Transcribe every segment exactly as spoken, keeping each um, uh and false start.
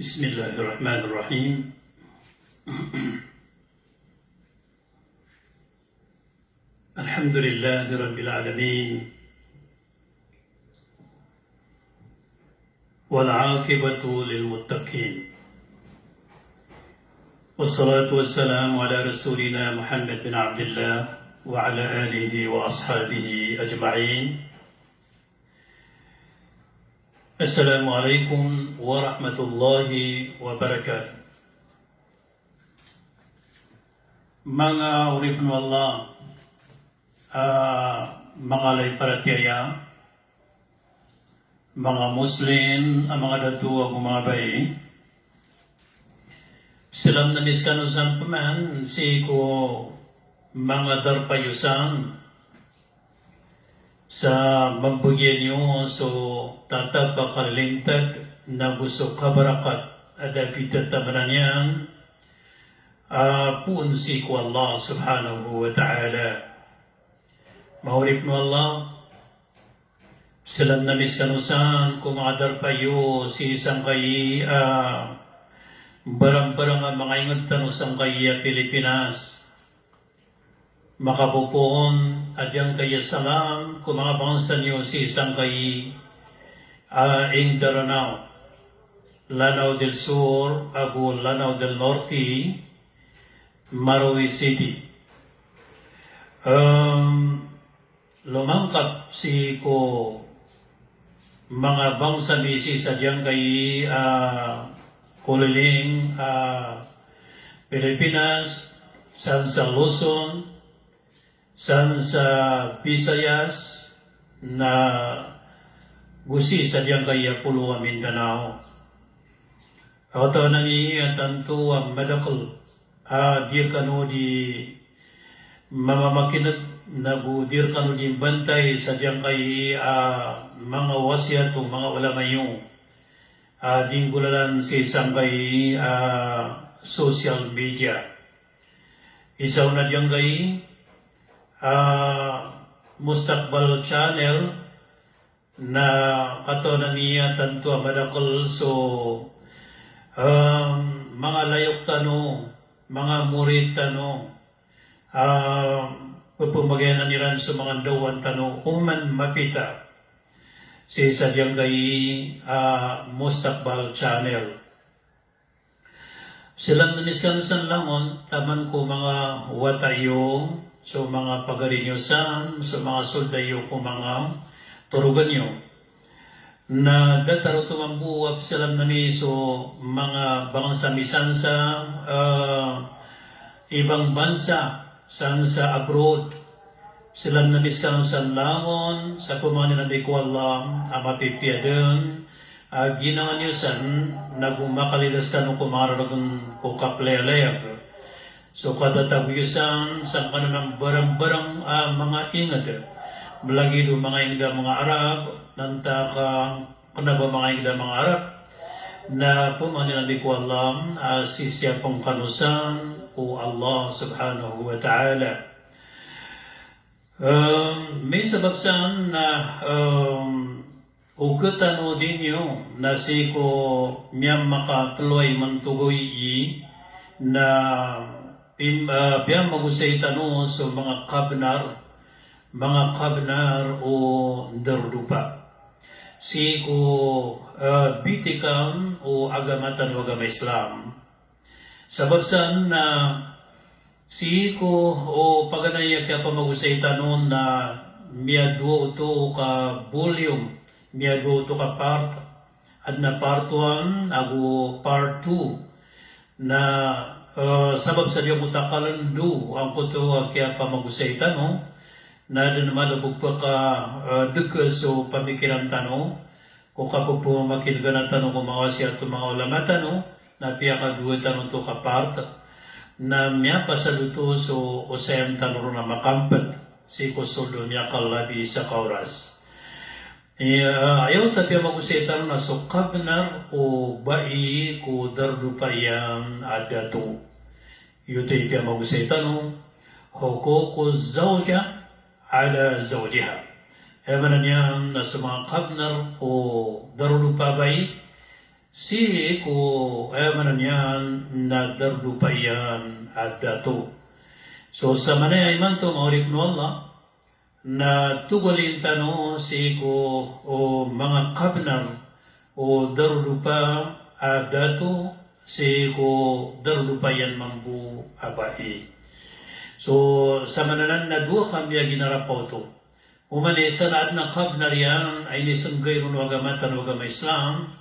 بسم الله الرحمن الرحيم. الحمد لله رب العالمين. والعاقبة للمتقين. والصلاة والسلام على رسولنا محمد بن عبد الله وعلى آله وأصحابه أجمعين. Assalamu alaikum warahmatullahi wabarakatuh. Manga oripn o Allah, a, manga laiparatiyaya, manga Muslim, a, manga dato ago manga bai. Salam na miskano san pman sii ko manga darpa iyo san sa mambagian iyo so tatap a kalilintad nago so kabarakat a da pithataman iyan a poon sii ko Allah subhanahu wa ta'ala. Manga oripn o Allah, salam na miskano san ko manga darpa iyo sii sangkai a mbarangbarang a manga ingd tano sangkai a Pilipinas. Makapopoon a giyangkai a salam ko manga bangsa niyo sii sangkai a Indaranao, Lanao del Sur ago Lanao del Norte, Marawi City. Em, lomangkap sii ko manga bangsa mi sii sa giyangkai a koliling a Pilipinas, san sa Luzon, san sa Visayas, nago sii sa giyangkai a polo a Mindanao. Katawan ami a tanto a madakl a di rkano di mamamakineg nago di rkano di mbantay sa giyangkai a manga wasiyat o manga ulama iyo a di nggolalan sii sangkai a social media. Isa on a giyangkai a Mustaqbal Channel, na katawan ami a tanto a madakl so, em, manga layok tano, manga morid tano, em, pphmbagayan iran so manga ndaowan tano oman mapita sii sa giyangkai a Mustaqbal Channel. Salam na miskano san langon, taman ko manga wata iyo, so manga pagari niyo san, so manga solda iyo ko manga torogan iyo. Na datar oto mambo a pzalam ami so manga bangsa mi san sa, eh, ibang bansa, san sa abroad. Salam na miskano san langon, sa pamangnin ami ko Allah a mapipiya dn a ginawa niyo san, nago makalidas kano ko manga raragn ko kaplayalayag. So katatago iyo san sangkanan a mbarangbarang a manga ingd, mlagid o manga ingd a manga Arab, na antaa ka kna ba manga ingd a manga Arab, na pamangnin ami ko Allah a sisiyapn kano san o Allah subhanahu wa ta'ala. Em, misabap san na, em, o khatano dn iyo na sii ko miyamakatlo a imanto gawii na pim-, eh, piyamagosay tano so manga kabnar, manga kabnar o ndarodopa sii ko, eh, bitikan o agama tano a agama Islam. Sabap san na sii ko o paganay a kiyapamagosay tano na miyadowa oto ka volume, miyadowa oto ka part, adn a part one ago part two. Na, eh, sabap sa di ako takalndo angkoto a kiyapamagosay tano, na adn a mala bo pka, eh, dkl so pamikiran tano, ko kapphamakinegana tano ko manga wasiyat o manga ulama tano, na piyakadowa tano oto ka part, na miyapasad oto so osayan tano ron a makampet sii ko sold o miyakalabi sa kaoras. Iya, aya oto a piyamagosay tano na so kabnar o bai ko darodopa iyan a dato. Giyoto i piyamagosay tano, huququz zawja ala zawjiha. Aya maana niyan na so manga kabnar o darodopa a bai sii ko, aya maana niyan na darodopa iyan a dato. So, samanaya imanto, manga oripn o Allah, na togolin tano sii ko, o, manga kabnar o darodopa a dato, sii ko darodopa iyan mambo a bai. So, samanan na dowa kami a ginarapa oto. Oman i isa na adn a kabnar iyan a inisnggay ron o agama tano a agama Islam.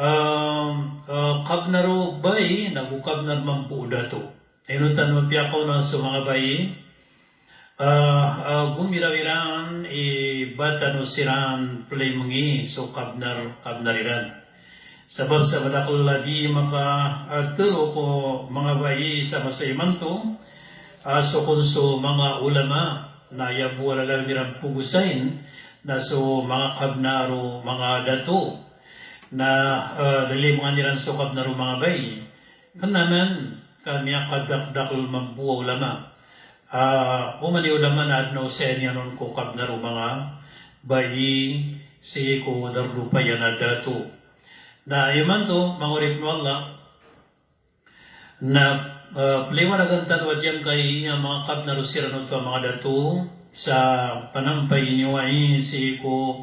Em, eh, kabnar o bai, nago kabnar mambo o dato. Ino tano piyakaona so manga bai, ah, ah, gomiraw iran i ba tano siran play mngi so kabnar, kabnar iran. Sabap sa madakl a di maka, ah, tero ko manga bai sa masa imanto, ah, so kon so manga ulama na aya bo a lalayon iran pogosain na so manga kabnar o manga dato. Na, ah, lalimangan iran so kabnar o manga bai. Kna man ka miyakadakdakl mambo a ulama. Ah, oman i ulama na adn a osayan iyan on ko kabnar o manga bai sii ko darodopa iyan a dato. Na imanto, manga oripn o Allah, na, ah, pliwanagan tano a giyangkai a manga kabnar o siran oto a manga dato sa panampay niyo ai sii ko,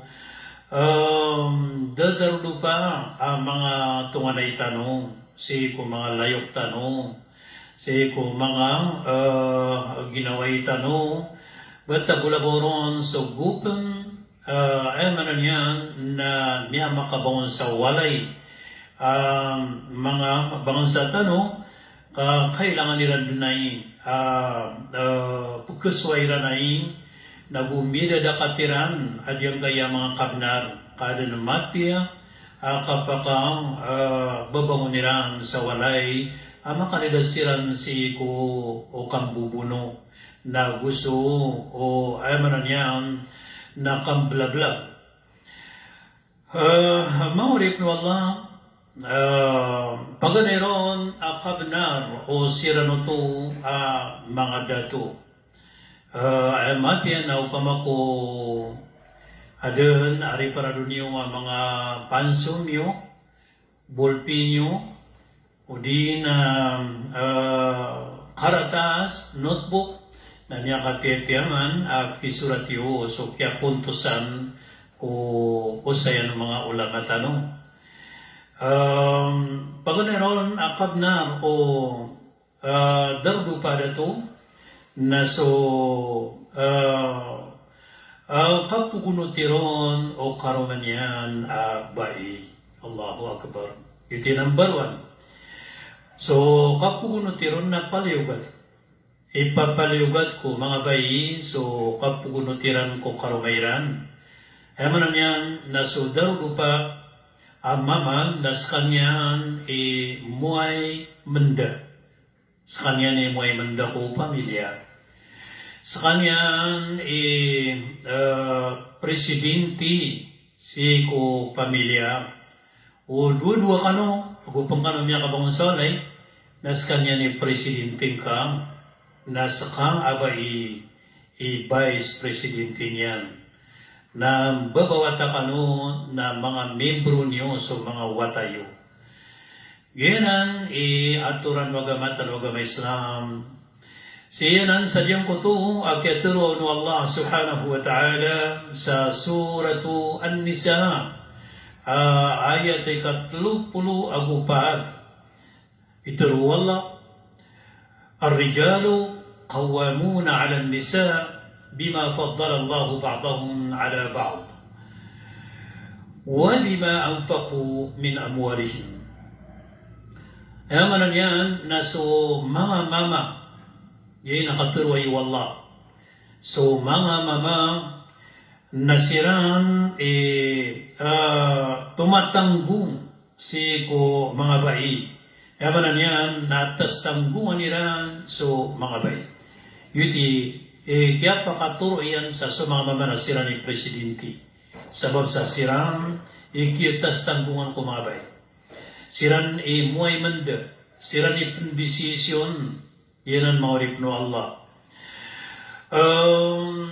em, dadarodopa a manga tonganay tano, sii ko manga layok tano, sii ko manga, eh, ginawai tano, ba ta bolabaw ron so gopn, eh, aya maana niyan na miyamakabangon sa walay, eh, manga bangsa tano, ka kailangan iran dn ai, eh, eh, pkhasowa iran ai, nago midadakat iran a giyangkai a manga kabnar, ka adn a mapiya a kapaka, eh, babangon iran sa walay a makalilid siran sii ko, o, kambobono, nago so, o, aya maana niyan na kamblablag. Eh, manga oripn o Allah, eh, paganay ron a kabnar o siran oto a manga dato. Eh, aya mapiya na opama ko adn a riparado niyo a manga pansom iyo, bolpi niyo, odi na, eh, karatas, notebook, na miyakapiyapiya man a kisorat iyo so kiyapontosan ko osayan o manga ulama tano. Em, paganay ron a kabnar o ah, darodopa a dato, na so, ah, ah, kapogonoti ron o karoma niyan a bai. Allahu Akbar. Ito i number one. So, kapogonoti ron na paliyogat. Ipapaliyogat ko manga bai, so kapogonoti ran ko karoma iran. Aya maana niyan na so darodopa a mama na skaniyan i moway mnda. Skaniyan i moway mnda ko pamilya. Skaniyan i, eh, presidente sii ko pamilya. O dowa-dowa kano, ago pn kano miyakabangon sa walay, na skaniyan i presidente ngka, na ska a ba i i vice presidente niyan. Na mbabawata kano na manga membro niyo so manga wata iyo. Giyanan i atoran o agama tano a agama Islam. Sii anan sa giyangkoto a kiyatharoa on o Allah subhanahu wa ta'ala sa Suratu An-Nisa, ah, ayat ika tlo polo ago pat. Pitharo o Allah, "Ar-rijalu qawwamuna 'alan nisa' bima faddala Allahu ba'dahum 'ala ba'd, wa bima anfaqu min amwalihim." Aya maana niyan na so manga mama, aya na katharo o Allah. So manga mama na siran i, ah, tomatanggo sii ko manga bai. Aya maana niyan na tastanggongan iran so manga bai. Giyoto i, eh, kiyapakatoro iyan sa so manga mama na siran i presidente. Sabap sa siran i kiyatastanggongan ko manga bai. Siran i moway mnda, siran i pndesisyon, giyanan manga oripn o Allah. Em,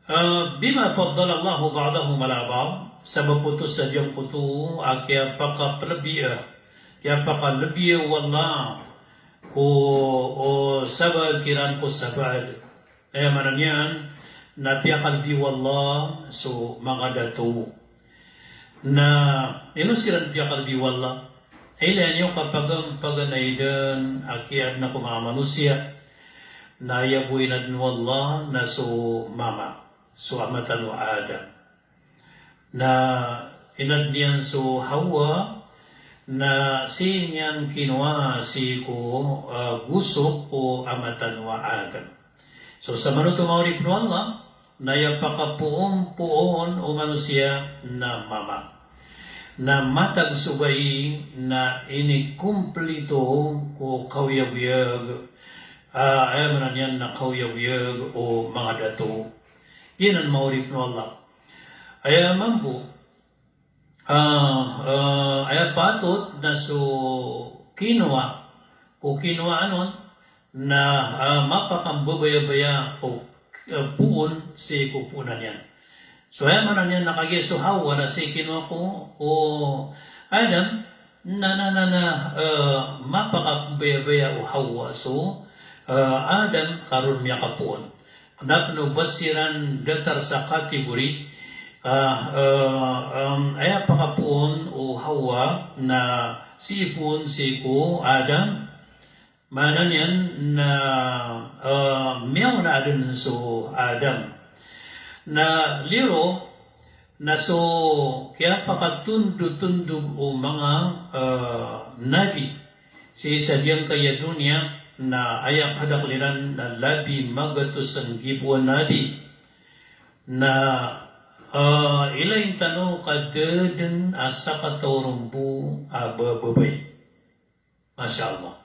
eh, bima faddala Allahu ba'dahum 'ala ba'd. Sabap oto sa giyangkoto a kiyapakaplebi, kiyapakalebi o Allah ko, o, sabaad kiran ko sabaad. Aya maana niyan na piyakalebi o Allah so manga dato. Na ino siran piyakalebi o Allah? Ilaya niyo kapagam, paganay den a kiyaadna ko manga manosiya. Na aya bo inadn o Allah na so mama, so ama tano a Adam. Na inadn iyan so Hawa, na sii niyan kinowa sii ko, ah, gosok o ama tano a Adam. So samanoto, manga oripn o Allah, na aya pakapoon-poon o manosiya na mama. Na matag so bai na inikomplito ko kaoyagoyag, ah, aya maana niyan na kaoyagoyag o manga dato. Giyanan, manga oripn o Allah. Aya mambo, ah, ah, aya patot na so kinowa, ko kinowaan on na, ah, mapakambabaya-baya o, ah, poon sii ko poonan iyan. So aya maana niyan na kagiya so Hawa na sii kinowa ko o Adam, na, na, na, na, eh, mapakambabaya o Hawa so, eh, Adam ka ron miyakapoon. Kna pn o ba siran datar sa kategori, ah, eh, em, aya pakapoon o Hawa na sii poon sii ko Adam. Maana niyan na, eh, miyaona dn so Adam. Na liyo na so kiyapakatondotondog o manga, eh, nabi sii sa giyangkaya doniya, na aya kadakl iran na labi magatos nggibo a nabi. Na, eh, ilayin tano ka da dn a sakataw ron bo a ba, babay. Masha Allah.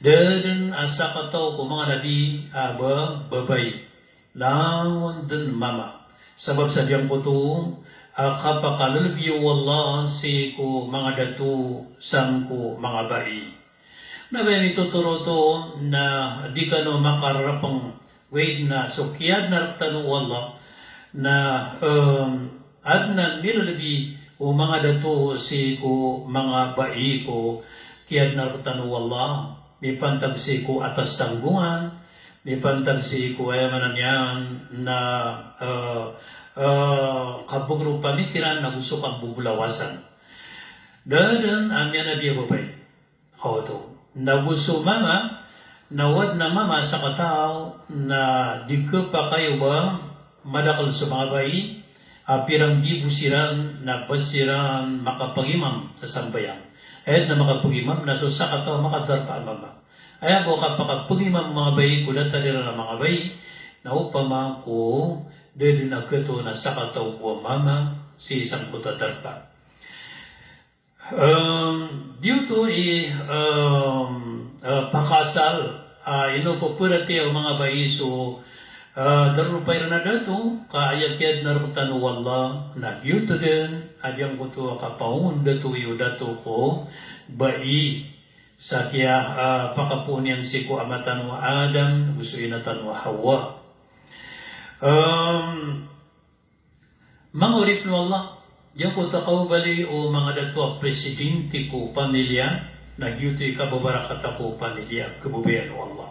Da dn a sakataw ko manga nabi a ba, babay. Langon dn mama. Sabap sa giyangkoto a kapakalelebi o Allah sii ko manga dato sangko manga bai. Na ba aya mitotoro oto na di kano makararapeng, ogaid na so kiyaadna rktano o Allah na, em, adn a milelebi o manga dato sii ko manga bai ko kiyaadna rktano o Allah, mipantag sii ko atas tanggongan, mipantag sii ko aya maana niyan na, eh, eh, kabagr o pamikiran ago so kambobolawasan. Da dn a miyanabi a babay. Oto. Na go so mama, na o adn a mama a sakataw na di khapakay o ba madakl so manga bai a pira nggibo siran na ba siran makapagimam sa sambayang. Aya dn a makapagimam na so sakataw a makadarpa a mama. Aya bo kapakapagimam o manga bai ko datar iran a manga bai, na opama ko da dn a khatoon a sakataw bo a mama sii sangkoto a darpa. Em, giyoto i, em, eh, pakaasal, ah, ino pparatiyaya o manga bai so, eh, darodopa iran a dato, ka aya kiyaadna rktano o Allah, na giyoto dn a giyangkoto a kapaondatoi o dato ko bai sa kiya, ah, pakapoon iyan sii ko ama tano a Adam, go so ina tano a Hawa. Em, Manga oripn o Allah, giyangkoto a kaobalin o manga dato a presidente ko pamilya, na giyoto i kababarakata ko pamilya, kababayaan o Allah.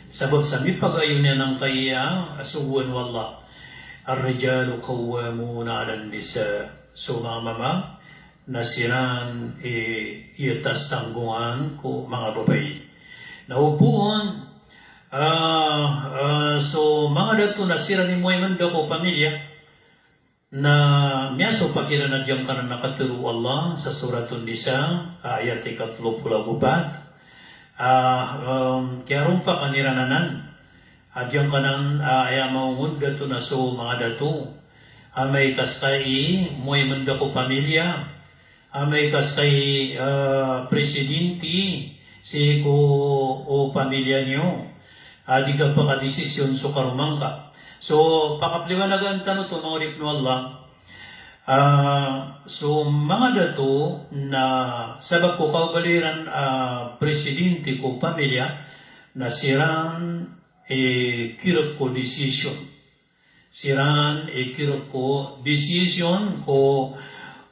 Sabap sa mipagayon iyan angkaya a sogoan o Allah. Ar-rijalu qawwamuna 'alan nisa. So manga mama, na siran i, i atas tanggongan ko manga babay. Na opama, ah, ah, so manga dato na siran i moay manda ko pamilya, na miyasopak iran a giyangkanan a katharo o Allah sa Suratun Nisa, ayat ikatlo polo ago pat. Ah, em, kiyarompakan iran anan a giyangkanan, ah, aya maongonda oto na so manga dato. Amay ka ska i moay manda ko pamilya, amay ka ska i, eh, presidente sii ko, o pamilya niyo, a di kapakadesisyon so karoma ngka. So, pakapliwanagan tano oto, manga oripn o Allah. Ah, so manga dato na sabap ko kaobalin iran, ah, presidente ko pamilya, na siran, eh, kirek ko desisyon. siran i kiro ko decision ko,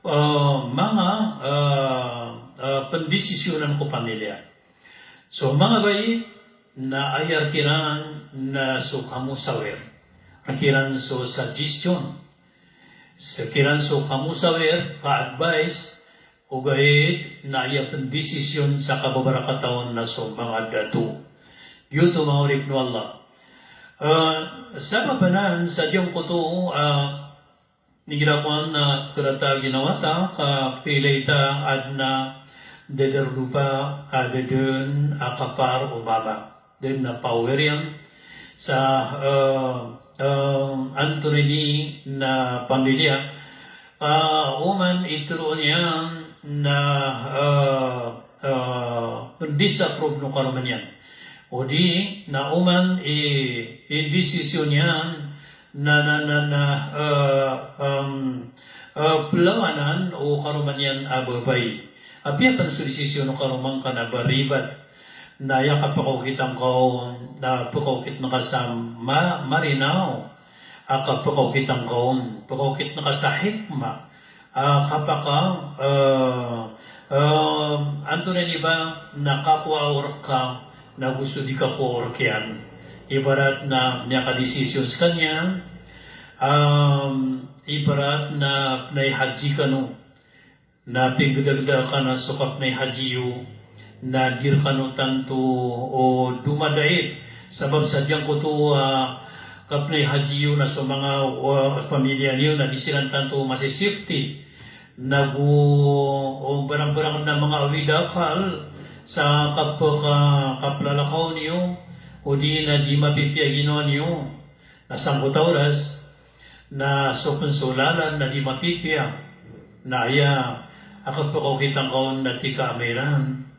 eh, manga, eh, eh, pendesisyonan ko pamilya. So manga bai na aya rk iran na so kamosawer, rk iran so suggestion, rk iran so kamosawer, ka-advice, ogaid na aya pendesisyon sa kababarakata on na so manga dato. Giyoto manga oripn o Allah. Eh, sabap anan sa giyangkoto, eh, igira kon na kerata ginawa ta, ka pkhailay ta a adn a dadardopa a da dn a kapar o mama. Da dn a power iyan sa, eh, eh, antonaa ini na pamilya. Ka oman i tharoon iyan na, eh, eh, pendisapprove o karoma niyan. Odi na oman i, i desisyon iyan na, na, na, na, eh, em, eh, plawanan o karoma niyan a babay. Apiya pn so desisyon o karoma ngka na baribat. Na aya kapakaokit angka on, na pakaokit angka sa ma-, marinaw. A kapakaokit angka on, pakaokit angka sa hikmah. A kapaka, eh, eh, antonaa ini ba, na kakowa o rk ka, na go so di kakowa o rk iyan. Ibarat na miyakadesisyon skaniyan, em, ibarat na pnay haji kano, na pinggdagda ka na so kapnay haji iyo, na di rkano tanto o domadait. Sabap sa giyangkoto a kapnay haji iyo na so manga, ah, pamilya niyo na di siran tanto masi-safety. Na go, o, barang-barang na manga awid a akal sa kapka-, kaplalakaw niyo, odi na di mapipiya ginawa niyo. Na sangkoto a oras, na so pn so lalan na di mapipiya. Na aya a kapakaokit angka on na tika a mairan,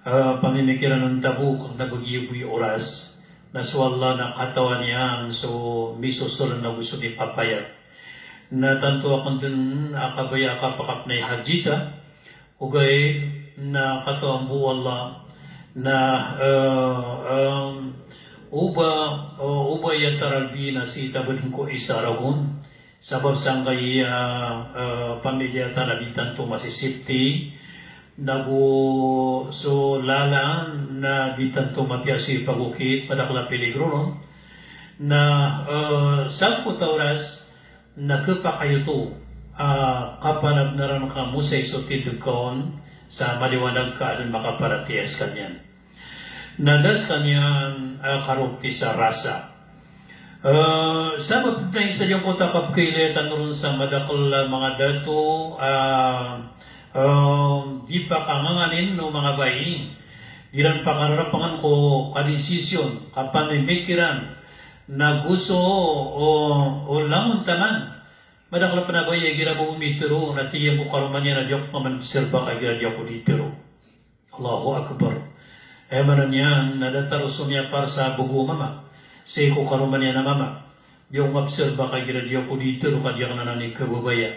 eh, pamimikiran on tabo ka na bagiyo bo i oras. Na so Allah na katawan iyan so misosold na go so mipapayag. Na tanto akn dn a kabaya a kapakapnay haji ta, ogaid na katawan bo o Allah na, eh, em, o ba, eh, o ba aya taralbi na sii ta badn ko isa ragon. Sabap sangkai a, eh, pamilya ta na di tanto masi-safety, na go so lalan na di tanto mapiya so ipagokit, madakl a peligro ron. Na, eh, sangkoto a oras, na khapakay oto a kapanabnaran ka mosay so tindg ka on sa maliwanag ka a dn makaparatiyaya skaniyan. Na da skaniyan a karokti sa rasa. Eh, sabap na isa giyangkoto a kapkhailaya tano ron sa madakl a manga dato a, eh, di pakanganganin o manga bai. Di ran pakararapangan ko kadesisyon, kapamimikiran, na go so, o, o langon taman. Madakl pn a bai a igira bo mitharo na tig iyan ko karoma niyan a di ako mambo mapserba ka igira di ako dii tharo. Allahu Akbar. Aya maana niyan na datar o so miyapar sa bgo o mama sii ko karoma niyan a mama. Di ako mapserba ka igira di ako dii tharo ka di akn anan ikhababaya.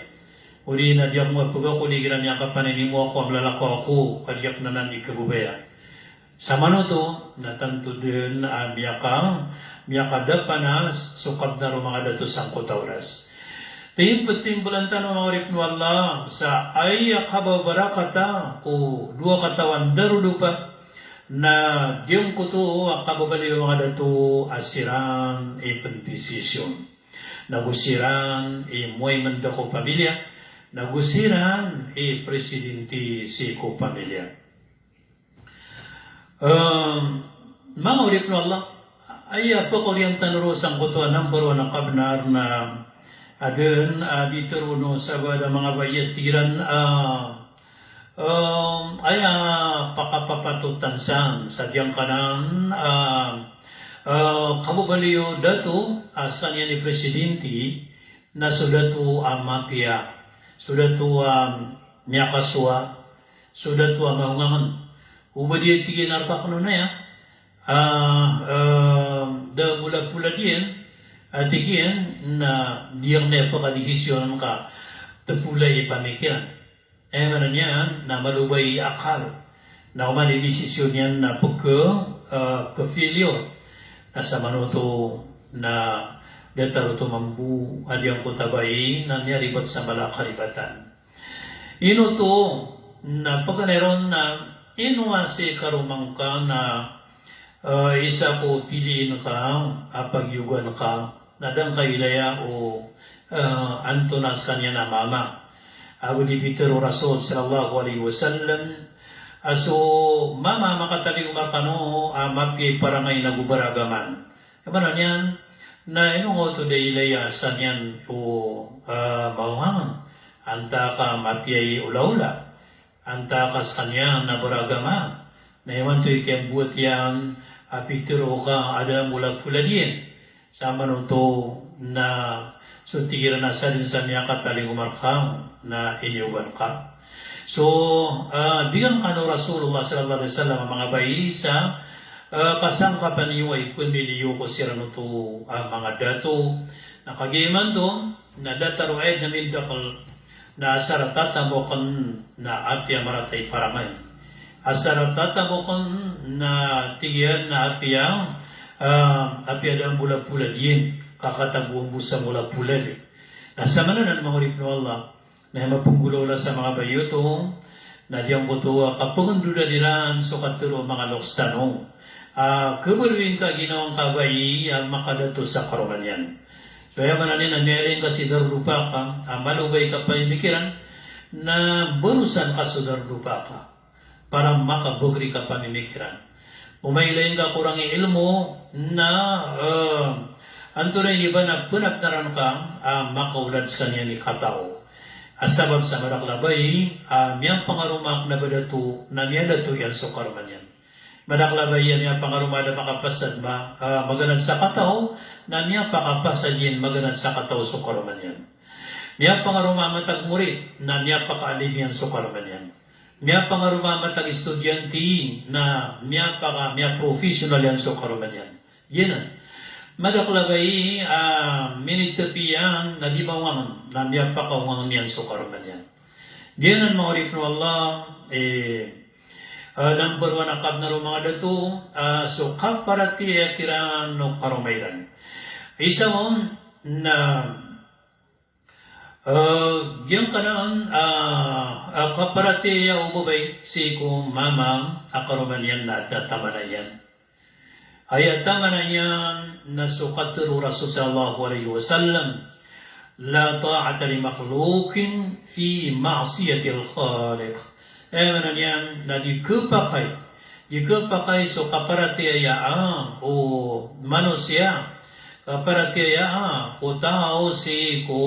Odi na di ako mapgakodi igira miyakapaninimo ako a mlalakaw ako ka di akn anan ikhababaya. Samanoto na tanto dn a miyaka, miyakadapanas so kabnar o manga dato sangkoto a oras. Timbthimblan tano manga oripn o Allah sa aya kababarakata ko dowa katawan darodopa na giyangkoto a kababaloy o manga dato a siran i pendesisyon. Na go siran i moy mnda ko pamilya, na go siran i presidente sii ko pamilya. Em, manga oripn o Allah, aya pkaoriyan tano ron sangkoto a number one a kabnar na adn a dii tharo o sabaad a manga bai a tig iran a, em, aya pakapapatotan san sa giyangkanan a, eh, kababaloy o dato a skaniyan i presidente na so dato a mapiya, so dato a miyakasowa, so dato a mahongangn. O ba di a tig iyan a rk akn on aya, ah, eh, da molapola diyan, a tig iyan na di akn aya pakadesisyonan ka tpolay i pamikiran. Aya maana niyan na malobay i akal. Na oman i desisyon iyan na pkha, eh, pkha-failure. Na samanoto na Datar oto mambo a giyangkoto a bai na miyaribat sa mala a karibatan. Ino oto na paganay ron na ino a sii karoma ngka na, eh, isa ko piliin ka a pagiyogan ka na da ngka ilaya o, eh, antonaa skaniyan a mama. Ago di pitharo o Rasul sallallahu alaihi wasallam a so mama a makatalingoma rkano a mapiya i parangay nago baragaman. Aya maana niyan na ino ngka oto da ilaya skaniyan o, ah, maongangan, antaa ka mapiya i olaola, antaa ka skaniyan na baragama. Na imanto i kiyambowat iyan a pitharo ka a da a molapola diyan. Samanoto na so tig iran a sadn sa miyakatalingoma rka na iniyogan ka. So, ah, bigan kano o Rasulullah sallallahu alaihi wasallam a manga bai sa, ah, kasangkapan iyo a ipamili iyo ko siran oto a manga dato. Na kagiya imanto na datar o aya dn a mindakl na asar a tatamokn na apiya marata i parangay. Asar a tatamokn na tig iyan na apiya, ah, apiya da a molapola diyan, ka katagoan bo sa molapola di. Na samanan, manga oripn o Allah, na aya mapnggolaola sa manga bai oto na giyangkoto a kapngndodan iran so katharo o manga loks tano a khabaloy ngka a ginawa ngka a bai a makadato sa karoma niyan. So aya maana niyan na miyailay ngka si darodopa ka a malo ba i kapamimikiran, na barosan ka so darodopa ka para makabagr i kapamimikiran. O mailay ngka korang i ilmo na, eh, antonaa i ba na pnapnaran ka a makaolad skaniyan i katao. A sabap sa madakl a bai a miyapangaroma a kna ba dato na miyadato iyan so karoma niyan. Madakl a bai a miyapangaroma a da makapasad ma, ah, maganad sa katao na miyapakapasad iyan maganad sa katao so karoma niyan. Miyapangaroma a matag morit na miyapakaalim iyan so karoma niyan. Miyapangaroma a matag istudiyante na miyapaka, miyaprofessional iyan so karoma niyan. Giyanan. Madakl a bai a minitp iyan na di maongang na miyapakaongang iyan so karoma niyan. Giyanan, manga oripn o Allah, eh, ah, number one a kabnar o manga dato, ah, so kaparatiyaya kiran o karoma iran. Isa on na, ah, giyangkanan, ah, ah, kaparatiyaya o babay sii ko mama a karoma niyan na adn a taman iyan. Aya taman iyan na so katharo o Rasul sallallahu alaihi wasallam, "La ta'ata li makhluqin fi ma'siyatil khaliq." Aya maana niyan na di khapakay, di khapakay so kaparatiyaya o manosiya, kaparatiyaya o taw sii ko,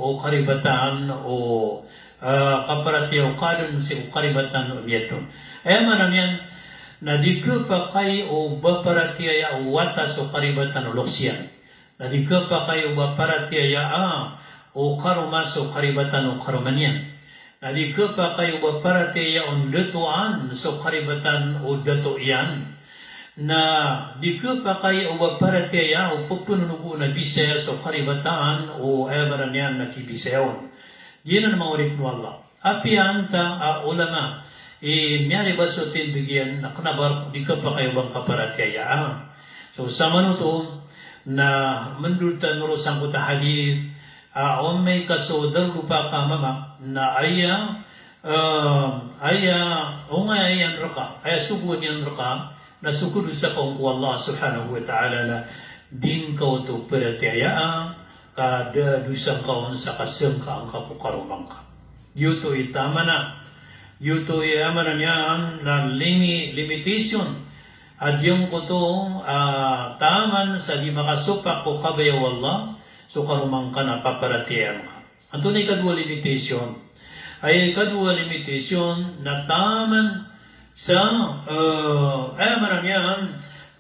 o karibatan o, ah, kaparatiyaya o kadn sii ko karibatan o miyatn. Aya maana niyan na di khapakay o ba paratiyaya o wata so karibatan o loks iyan. Na di khapakay o ba paratiyaya o karoma so karibatan o karoma niyan. Na di khapakay o ba paratiyaya o ndatoan so karibatan o dato iyan. Na di khapakay o ba paratiyaya o pphanonogn a bisaya so karibatan o, aya maana niyan na kibisaya on. Giyanan, manga oripn o Allah. Apiya antaa a ulama i miyaribat so tindg iyan na kna ba di khapakay o ba ngka paratiyaya. So samanoto na mndod tano ron sangkoto a hadith a, o amay ka so darodopa ka a mama na aya, eh, aya ongaya iyan rka, aya sogoan iyan rka na so khadosa ka on ko Allah subhanahu wa ta'ala na di ngka oto paratiyaya, ka da a dosa ngka on sa kasangka angka ko karoma ngka. Giyoto i taman a, giyoto i, aya maana niyan na limi-, limitation a giyangkoto a taman sa di makasopak ko kabaya o Allah so karoma ngka na paparatiyaya ngka. Antonaa i kadowa limitation? Aya ikadowa limitation na taman sa, eh, aya maana niyan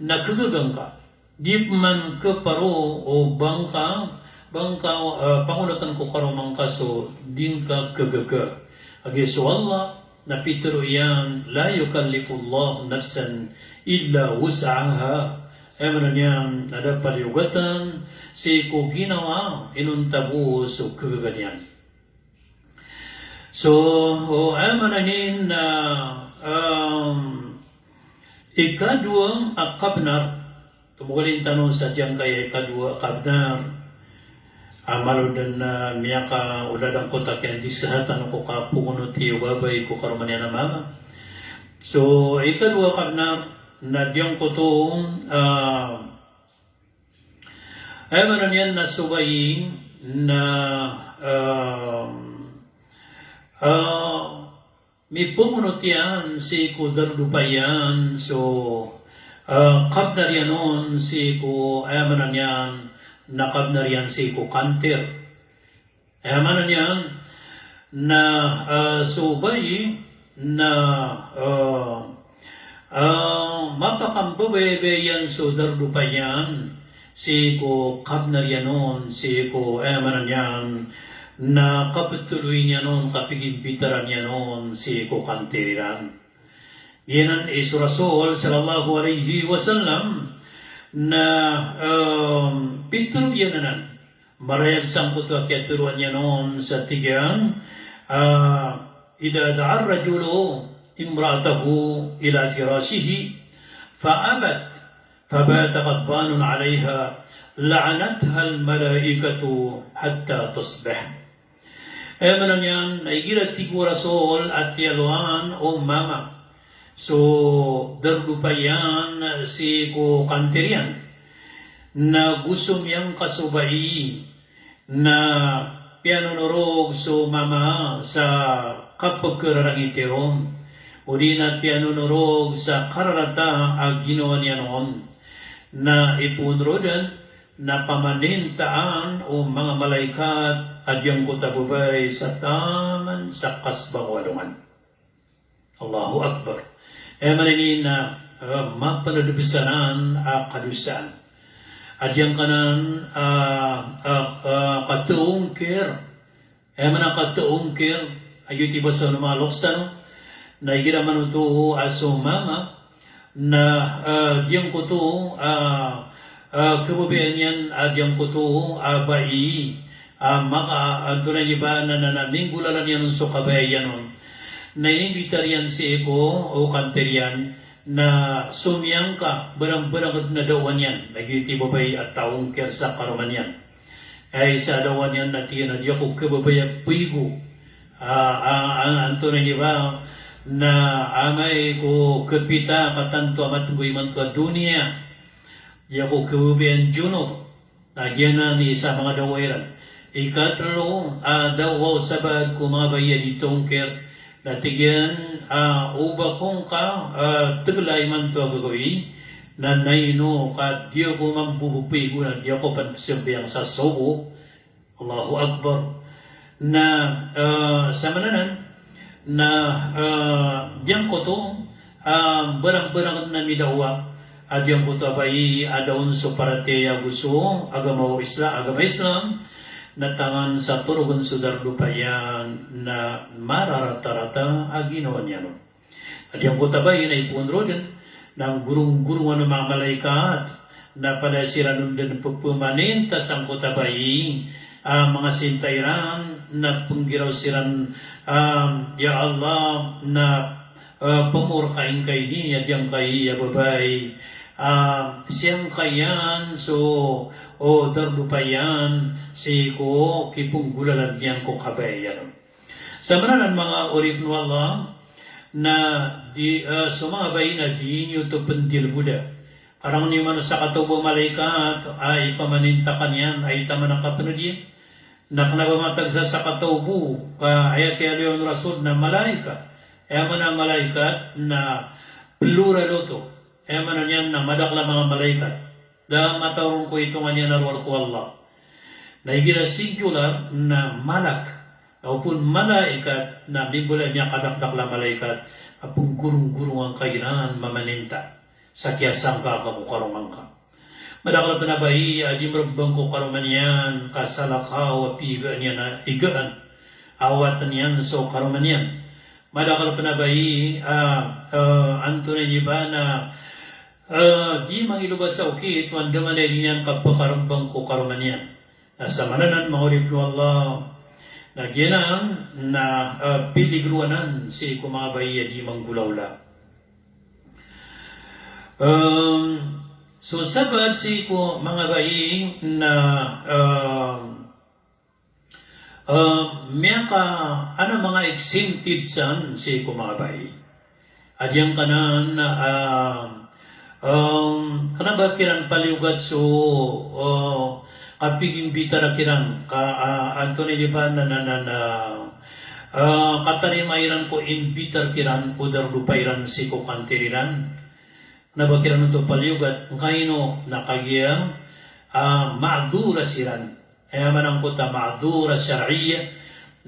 na khagaga ngka. Di pman khaparo o ba ngka, ba ngka, eh, pangolatn ko karoma ngka so di ngka khagaga. Kagiya so Allah na pitharo iyan, "La yukallifullahu nafsan illa wus'aha." Aya maana niyan na da a paliyogatan sii ko ginawa inonta bo so khagaga niyan. So, o, aya maana niyan na, um, ikadowa a kabnar, tomogalin tano sa giyangkaya ikadowa a kabnar, a malo dn a miyakaoladan ko takiyan di sahatan ko kapongonoti o babay ko karoma niyan a mama. So ikadowa, kabnar, na giyangkoto a, aya maana niyan na so bai na, a, a, mipongonot iyan sii ko darodopa iyan so, a, kabnar iyan on sii ko, aya maana niyan na kabnar iyan sii ko kantir. Aya maana niyan na, a, so bai na, a, a, mapakambabayabaya iyan so darodopa iyan sii ko kabnar iyan on, sii ko, aya maana niyan na kaptoloy niyan on, kapigimbitaran iyan on sii ko kantir iran. Giyanan i so Rasul sallallahu alaihi wasallam na, em, pitharo iyan anan. Marayag sangkoto a kiyatharoa niyan on sa tig iyan, a, "Idha da'a ar-rajulu imra'atahu ila firashihi fa abat, fa bata ghadbanun 'alayha, la'anathal malaikatu hatta tusbih." Aya maana niyan na igira tig o Rasul a tiyaloan o mama so darodopa iyan sii ko kantir iyan, na go somiyangka so bai na piyanonorog so mama sa kapkararangiti ron, odi na piyanonorog sa kararata a ginawa niyan on, na ipoon roo dn na pamanintaan o manga malaikat a giyangkoto a babay sa taman sa kasbang o alongan. Allahu Akbar. Aya maana niyan na, eh, mapnd bs anan a kadosaan. A giyangkanan a, a, a, kataongkir. Aya maana kataongkir, a giyoto i basa o manga loks tano. Na igira manoto a so mama, na, a, giyangkoto a, a, kababayaan iyan a giyangkoto a bai a maka, antonaa i ba na, na, na minggolalan iyan on so kabaya iyan on. Na inimbitar iyan sii ko, o kantir iyan, na somiyangka, barang-barang na dawa niyan, na giyoto i babay a taongkir sa karoma niyan. Ay sa dawa niyan na tig iyan a di ako kababaya pigo. A, a, a, antonaa i ba na amay ko kapita ka tanto a matnggo imanto a doniya. Di ako kababayaan junub. Na giyanan i isa a manga dawa iran. Ikatlo a dawa o sabaad ko manga bai a di tongkir, na tig iyan a o ba ko ngka a tgla imanto a gagawii, na naino ka di ako mambo pigo na di ako pn pzambayang sa sobo. Allahu Akbar. Na, eh, sa maana nan na, eh, giyangkoto, eh, barang-barang na midawa a giyangkoto a bai a da on so paratiyaya ago so agama o Isla-, agama Islam, na taman sa torogn so darodopa iyan na mararata-rata a ginawa niyan on. A giyangkoto a bai na ipoon roo dn na nggorong-gorongan o manga malaikat, na palaya siran on dn pphaninta sangkoto a bai a manga sinta iran, na pnggiraw siran, a, ya Allah, na, a, pmorkain ka ini a giyangkai a babay a siyangka iyan so, o, darodopa iyan sii ko kipnggolalan iyan ko kabaya iyan on. Sa maana nan manga oripn o Allah, na di, eh, so manga bai na di niyo oto pndilboda. Karangn iyo man o sakataw bo a malaikat a ipamaninta ka niyan a itaman a kapnd iyan. Na kna ba matag sa sakataw bo ka aya kiyaaloya on o Rasul na malaikat. Aya maana a malaikat na plural oto. Aya maana niyan na madakl a manga malaikat. Da mataw ron ko itongan iyan a rowar ko Allah. Na igira singular na malak. Na opama malaikat na mimbaloy a miyakadakdakl a malaikat a pnggorong-gorongan ka iran mamaninta sa kiyasangka ka ko karoma ngka. Madakl pn a bai a di mrmbang ko karoma niyan ka salakaw a pigaan iyan a igaan a awatn iyan so karoma niyan. Madakl pn a bai a, a, antonaa i ba na, a, di mangiloba sa okit o andamanaya i di niyan kapkarmbang ko karoma niyan. Na sa maana nan manga oripn o Allah, na giyanan na, a, piligro anan sii ko manga bai a di manggolawla. Em, so sabaad sii ko manga bai na, em, Ah, miyaka, ana manga exempted san sii ko manga bai. A giyangkanan, ah, um, kna ba kiran paliyogat so, ah, kapigimbitar kiran, ka, ah, antonaa i di ba na, na, na, na, ah, katarima iran ko imbitar kiran o darodopa iran sii ko kantir iran. Kna ba kiran oto paliyogat, ngkaino na kagiya, ah, ma'dhura siran. Aya maana angkoto a ma'dhura shar'iyya,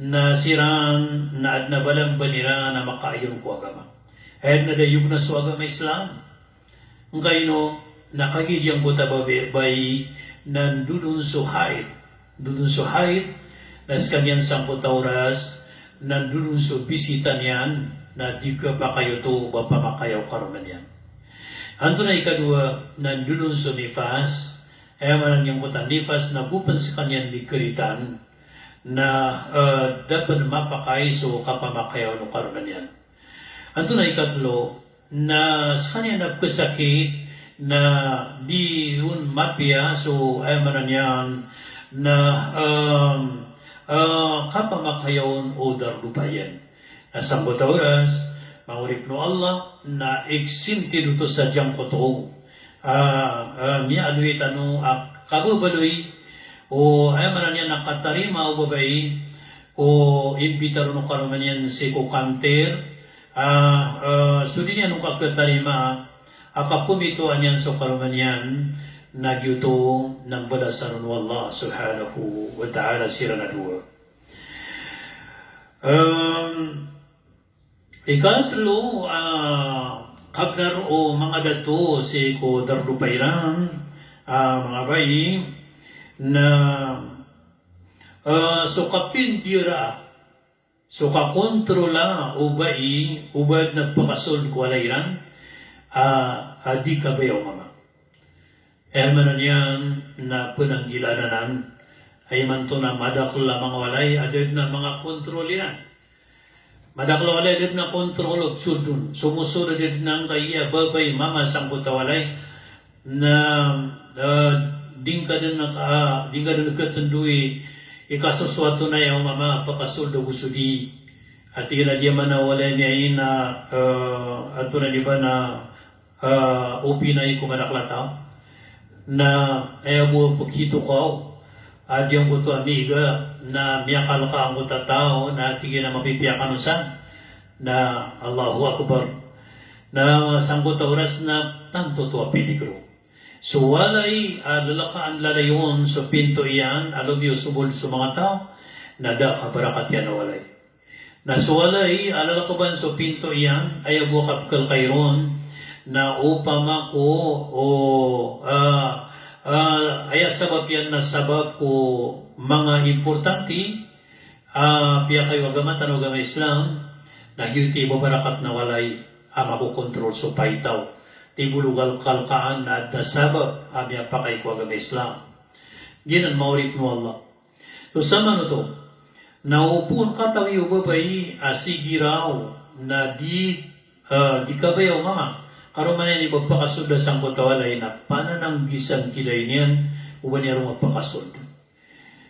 na siran na adn a balamban iran a makaayon ko agama. Aya dn a da iyogna so agama Islam. Ngkaino na kagiya giyangkoto a babay, bai na ndodon so haid. Ndodon so haid, na skaniyan sangkoto a oras na ndodon so bisita niyan, na di khapakay oto o ba pamakayaw karoma niyan. Antonaa i ikadowa, na ndodon so nifas. Aya maana niyan giyangkoto a nifas na go pn skaniyan di karitan, na, eh, da pn mapakay so kapamakayaw o karoma niyan. Antonaa i ikatlo, na skaniyan na pkhasakit, na di on mapiya so, aya maana niyan, na, um, eh, kapamakayaw o darodopa iyan. Na sangkoto a oras, manga oripn o Allah, na exempted oto sa giyangkoto. Ah, ah, miyaaloy tano a kababaloy o, aya maana niyan na katarima o babay ko imbitar on o karoma niyan sii ko kantir, ah, ah, so di niyan on kakatarima a kapmbitowan iyan so karoma niyan, na giyoto na mbalasan on o Allah subhanahu wa ta'ala siran a dowa. Em, ikatlo, ah, kabnar o manga dato sii ko darodopa iran, ah, manga bai, na, ah, so kapindira, so kakontrola o bai, o ba adn a pakasold ko walay iran, ah, ah, di kabaya o mama. Aya maana niyan na pnanggilaan anan. Aya imanto na madakl a manga walay a da dn a manga kontrol iran. Madakl a walay a da dn a kontrol o sold on. So mosold a da dn a angkaya babay, mama sangkoto a walay. Na, eh, di ngka dn a, ah, di ngka dn a katndo i ikasosoat on aya o mama a pakasold ago so di. A tig iyan a di a maana o walay niyan na, eh, antonaa i di ba na ah, opinay ko madakl a taw. Na aya bo a pkhito kaw a giyangkoto a miiga na miyakalka angkoto a taw na tig iyan a mapipiya kano san. Na Allahu Akbar. Na sangkoto a oras na tanto oto a peligro. So walay a lalkaan lalayon so pinto iyan a lobi o sobold so manga taw na da a kabarakat iyan a walay. Na so walay a lalakaban so pinto iyan, aya bo a kapkalkay ron, na opama ko, o, ah, ah, aya sabap iyan na sabap ko manga importante, ah, piyakay o agama tano a agama Islam, na giyoto i babarakat na walay a makokontrol so paitaw. Tibolo kalkalkaan na adn a sabap a miyapakay ko agama Islam. Giyanan manga oripn o Allah. So samanoto, na o phoon katawi o babay a sigiraw na di, ah, di kabaya o mama, karoma niyan i ba pakasold a sangkoto a walay na panananggisan kilay niyan o ba niyan ron mapakasold.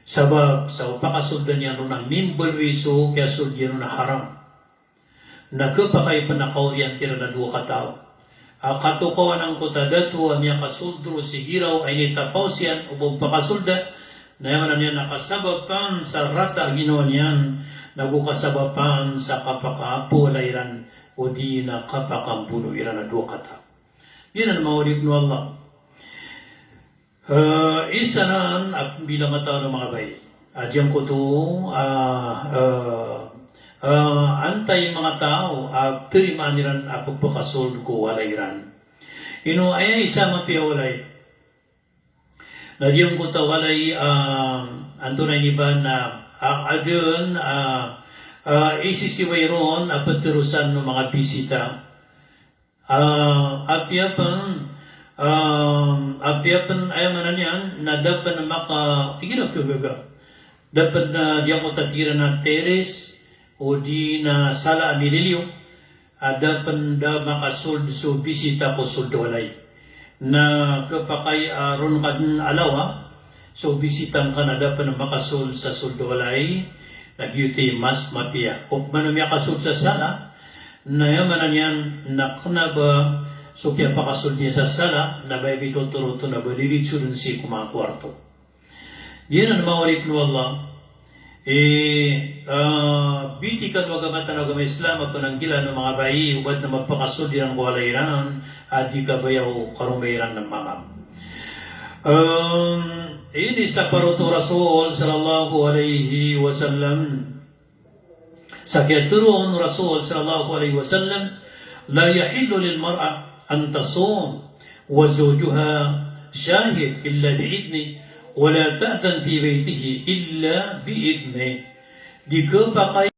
Sabap sa o pakasold a niyan ron na mimbaloy so kiyasold iyan ron na haram. Na khapakay pn a kaoriyan kiran a dowa kataw. A katokawan angkoto a dato a miyakasold ron sigiraw a initapaw siyan o ba pakasolda, na aya maana niyan na kasabapan sa rata a ginawa niyan, na go kasabapan sa kapakaapo iran, o di na kapakambono iran a dowa kataw. Giyanan manga oripn o Allah. Eh, isa nan a pmbilang a taw na manga bai. A giyangkoto, ah, eh, eh, antai manga taw a tarimaan iran a pphakasold ko walay iran. Ino aya isa mapiya a walay. Na giyangkoto a walay, ah, antonaa ini ba na, ah, adn, ah, ah, isisiway ron a ptharosan o manga bisita. Ah, apiya pn, ah, apiya pn, aya maana niyan, na da pn maka, igira khagaga. Da pn, ah, giyangkoto a tig iran a terrace, o di na sala a mililiyo, a da pn da makasold so bisita ko sold a walay. Na khapakay a ron ka dn a lawa, So bisita ngka na da pn makasold sa sold o walay, na giyoto i mas mapiya. Opama na miyakasold sa sala, na aya maana niyan na kna ba so kiyapakasold iyan sa sala, na ba aya mitotoro oto na ba lilid so dn sii ko manga kowarto. Giyanan manga oripn o Allah, e, ah, bitikan o agama tano a agama Islam a pananggilaan o manga bai, oba adn a mapakasold iran ko walay iran a di kabaya o karoma iran na mama. Em, ini sa paroto o Rasul sallallahu alaihi wasallam. Sa kiyatoro o Rasul sallallahu alaihi wasallam, "La yahillu lil mar'a an tasum wa zawjuha shahid illa bi idhnihi, wa la ta'dhan fi baytihi illa bi idhnihi." Di khapakay